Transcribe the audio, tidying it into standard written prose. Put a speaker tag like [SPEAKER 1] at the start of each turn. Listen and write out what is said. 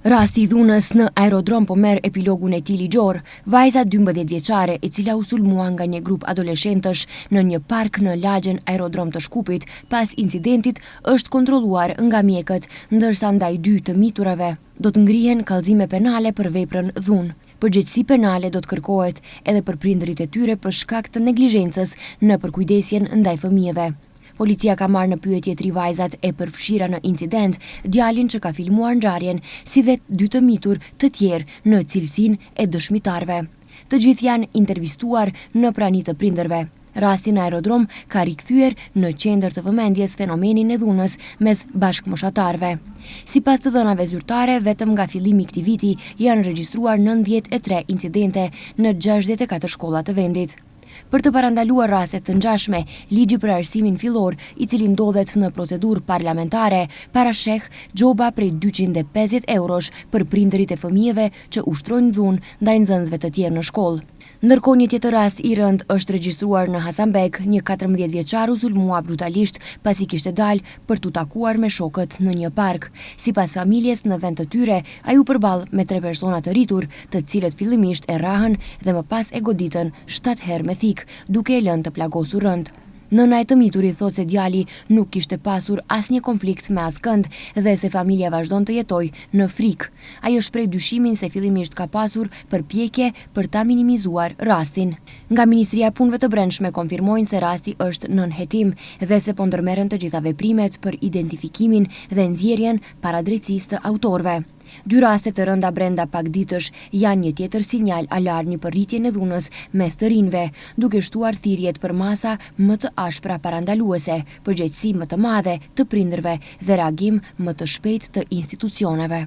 [SPEAKER 1] Rasti i dhunës në aerodrom po merr epilogun e tij ligjor. Vajza 12 vjeçare, e cila u sulmua nga një grup adoleshentësh në një park në lagjen Aerodrom të Shkupit, pas incidentit është kontrolluar nga mjekët, ndërsa ndaj dy të miturave do të ngrihen kallëzime penale për veprën dhunë. Përgjegjësi penale do të kërkohet edhe për prindërit e tyre për shkak të neglizhencës në përkujdesjen ndaj fëmijëve. Policia ka marrë në pyetje tri vajzat e përfshira në incident, djalin që ka filmuar ngjarjen, si dhe dy të mitur të tjerë në cilësinë e dëshmitarëve. Të gjithë janë intervistuar në prani të prindërve. Rasti në aerodrom ka rikthyer në qendër të vëmendjes fenomenin e dhunës mes bashkëmoshatarëve. Sipas të dhënave zyrtare, vetëm nga fillimi i këtij viti janë regjistruar 93 incidente në 64 shkolla të vendit. Për të parandaluar raste të ngjashme, ligji për arsimin fillor, i cili ndodhet në procedurë parlamentare, parasheh gjoba prej 250 eurosh për prindërit e fëmijëve që ushtrojnë dhunë ndaj nxënësve të tjerë në shkollë. Ndërkohë një tjetër rast i rëndë është regjistruar në Hasanbeg, një 14 vjeçar u sulmua brutalisht pasi kishte dalë për t'u takuar me shokët në një park. Sipas familjes, në vend të tyre, ai u përball me tre persona të rritur, të cilët fillimisht e rrahën dhe më pas e goditën 7 herë me thikë, duke e lënë të plagosur rënd. Nëna e të miturit thotë se djali nuk kishte pasur asnjë konflikt me askënd dhe se familja vazhdon të jetojë në frikë. Ajo shpreh dyshimin se fillimisht ka pasur përpjekje për ta minimizuar rastin. Nga Ministria e Punëve të Brendshme konfirmojnë se rasti është nën hetim dhe se po ndërmerren të gjitha veprimet për identifikimin dhe nxjerrjen para drejtësisë të autorëve. Dy raste të rënda brenda pak ditësh janë një tjetër sinjal alarmi për rritjen e dhunës mes të rinjve, duke shtuar thirrjet për masa më të ashpra parandaluese, përgjegjësi më të madhe të prindërve dhe reagim më të shpejtë të institucioneve.